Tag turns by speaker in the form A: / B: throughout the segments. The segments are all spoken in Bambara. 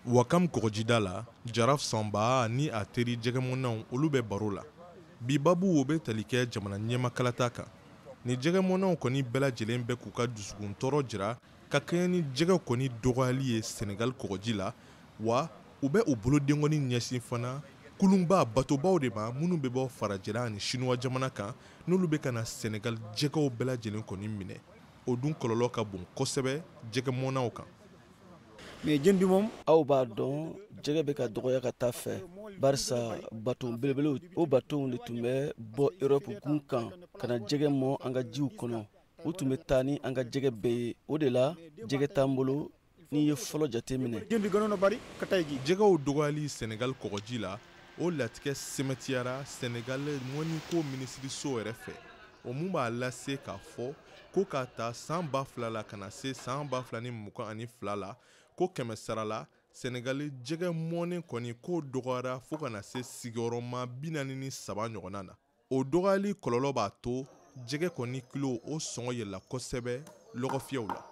A: Wakam kɔgɔjida la, Jaraf Sanba ni a teri jɛgɛmɔnnaw, olu bɛ baro la. Bi babu, o bɛ tali kɛ jamana ɲɛmakalata kan. Ni jɛgɛmɔnnaw kɔni bɛɛ lajɛlen bɛ k'u ka dusukun tɔɔrɔ jira ka kɛɲɛ ni jɛgɛ kɔni dɔgɔyali ye Senegal kɔgɔji la. Wa u bɛ u bolodenkɔni ɲɛsin fana kulunba batobaw de ma, minnu bɛ bɔ farajɛla ani Sinuwa jamana kan, n'olu bɛ ka na Senegal jɛgɛw bɛɛ lajɛlen kɔni minɛ. O dun kɔlɔlɔ ka bon kosɛbɛ jɛgɛmɔnnaw kan.
B: Mais jën bi moom.
C: Aw b'a dɔn, jɛgɛ bɛ ka dɔgɔya ka taa fɛ, barisa baton belebelew, o batonw de tun bɛ bɔ Erɔpu gun kan ka na jɛgɛ mɔ an ka jiw kɔnɔ. U tun bɛ taa ni an ka jɛgɛ bɛɛ ye. O de la, jɛgɛ t'an bolo n'i ye fɔlɔ jate minɛ.
B: Jën bi gënoon a bari ka tey ji.
A: Jɛgɛw dɔgɔyali Senegal kɔgɔji la, o latigɛ sɛmɛtiyara Senegal mɔniko minisiriso yɛrɛ fɛ, o mun b'a lase k'a fɔ ko k'a ta san 2000 la ka na se san 2022 la, ko 100 sara la, Senegali jɛgɛ mɔnen kɔni k'o dɔgɔyara fo ka na se sigiyɔrɔma 43 ɲɔgɔnna na. O dɔgɔyali kɔlɔlɔ b'a to jɛgɛ kɔni kilo o sɔngɔ yɛlɛla kosɛbɛ lɔgɔfiyɛw la.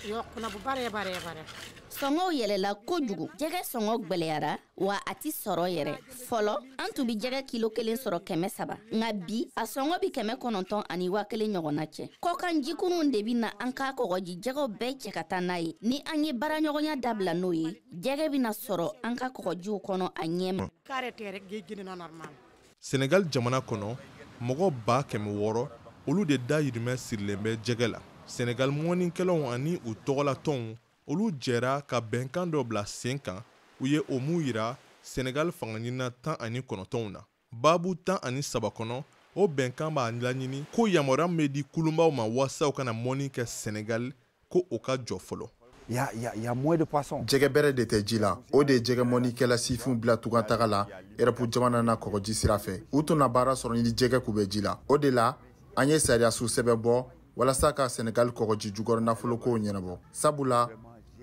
D: Yokku na bu bare bare bare.
E: Sɔngɔw yɛlɛla kojugu, jɛgɛ sɔngɔ gwɛlɛyara, wa a ti sɔrɔ yɛrɛ. Fɔlɔ, an tun bi jɛgɛ kilo kelen sɔrɔ 300, nka bi a sɔngɔ bi 900 ani 1000 ɲɔgɔnna cɛ. Kɔkan jikunw de bi na an ka kɔgɔji jɛgɛw bɛɛ cɛ ka taa n'a ye. Ni an ye baaraɲɔgɔnya dabila n'o ye, jɛgɛ bɛna sɔrɔ an ka kɔgɔjiw kɔnɔ a ɲɛ ma.
D: Arrêté rek, géej gi dina normal.
A: Senegal jamana kɔnɔ, mɔgɔ 600,000, olu de dayirimɛ sirilen bɛ jɛgɛ la. Senegal mɔnnikɛlaw ani u tɔgɔlatɔnw, olu jɛra ka bɛnkan dɔ bila sen kan. U ye o mun yira Senegal fangaɲinina 19w na, baabu 13 kɔnɔ, o bɛnkan b'a laɲini ko yamaruya min bɛ di kulunbaw ma waasa u kana mɔnni kɛ Senegal, ko o ka jɔ fɔlɔ.
F: Il y a moins de poissons.
G: Jɛgɛ bɛrɛ de tɛ ji la. O de ye jɛgɛmɔnikɛla sifinw bila tunga taga la Erɔpu jamana na kɔgɔji sira fɛ. U tun na baara sɔrɔ ni jɛgɛ k'u bɛ ji la. O de la, an ye sariyasu sɛbɛn bɔ walasa ka Senegal kɔgɔji jukɔrɔ nafolokow ɲɛnabɔ, sabula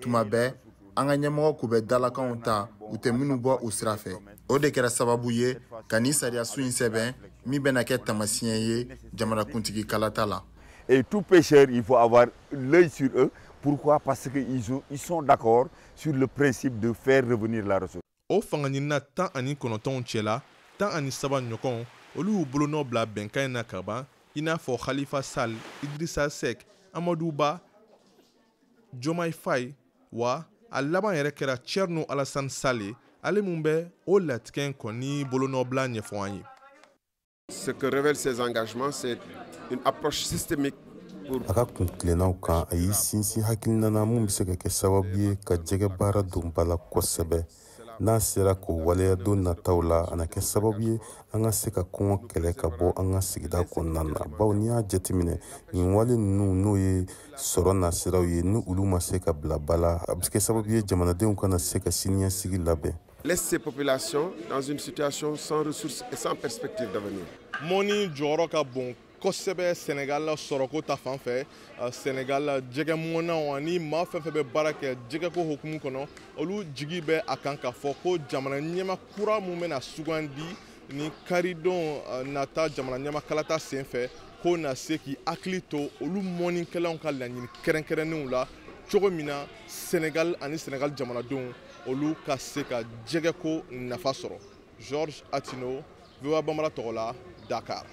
G: tuma bɛɛ an ka ɲɛmɔgɔ k'u bɛ dalakanw ta, u tɛ minnu bɔ u sira fɛ. O de kɛra sababu ye ka nin sariyasu in sɛbɛn min bɛna kɛ taamasiyɛn ye jamanakuntigi kalata la.
H: Et tout pêcheur, il faut avoir l'œil sur eux. Pourquoi? Parce qu'ils ils sont d'accord sur le principe de faire revenir la ressource.
A: O fangaɲinina 19w cɛla, 13 ɲɔgɔn, olu y'u bolonɔ bila bɛnkan in na ka ban, i n'a fɔ Khalifa Sall, Idrissa Seck, Amadou Ba, Diomaye Faye. Wa a laban yɛrɛ kɛra Thierno Alassane Sall ye, ale mun bɛ o latigɛ in kɔni bolonɔbila ɲɛfɔ an ye.
I: Ce que révèlent ces engagements, c'est une approche systémique.
J: A ka kuntilennaw kan, a y'i sinsin hakilina na mun bɛ se ka kɛ sababu ye ka jɛgɛ baara don ba la kosɛbɛ. N'a sera k'o waleya don nataw la, a na kɛ sababu ye an ka se ka kɔngɔ kɛlɛ ka bɔ an ka sigida kɔnɔna na, bawo n'i y'a jateminɛ, nin wale ninnu, n'o ye sɔrɔ nasiraw ye, ni olu ma se ka bila ba la, a bɛ kɛ sababu ye jamanadenw kana se ka siniɲɛsigi labɛn.
I: Laisse ces populations dans une situation sans ressources et sans perspective d'avenir.
A: Mɔni jɔyɔrɔ ka bon kosɛbɛ Senegal sɔrɔko ta fan fɛ. Senegal jɛgɛmɔnnaw ani maa fɛn fɛn bɛ baara kɛ jɛgɛko hukumu kɔnɔ, olu jigi bɛ a kan k'a fɔ ko jamana ɲɛma kura mun bɛna sugandi ni karidon nata jamana ɲɛma kalata sen fɛ, k'o na se k'i hakili to olu mɔnnikɛlaw ka laɲini kɛrɛnkɛrɛnnenw la cogo min na, Senegal ani Senegal jamanadenw, olu ka se ka jɛgɛko nafa sɔrɔ. Georges Atino, VOA Bambara tɔgɔ la, Dakar.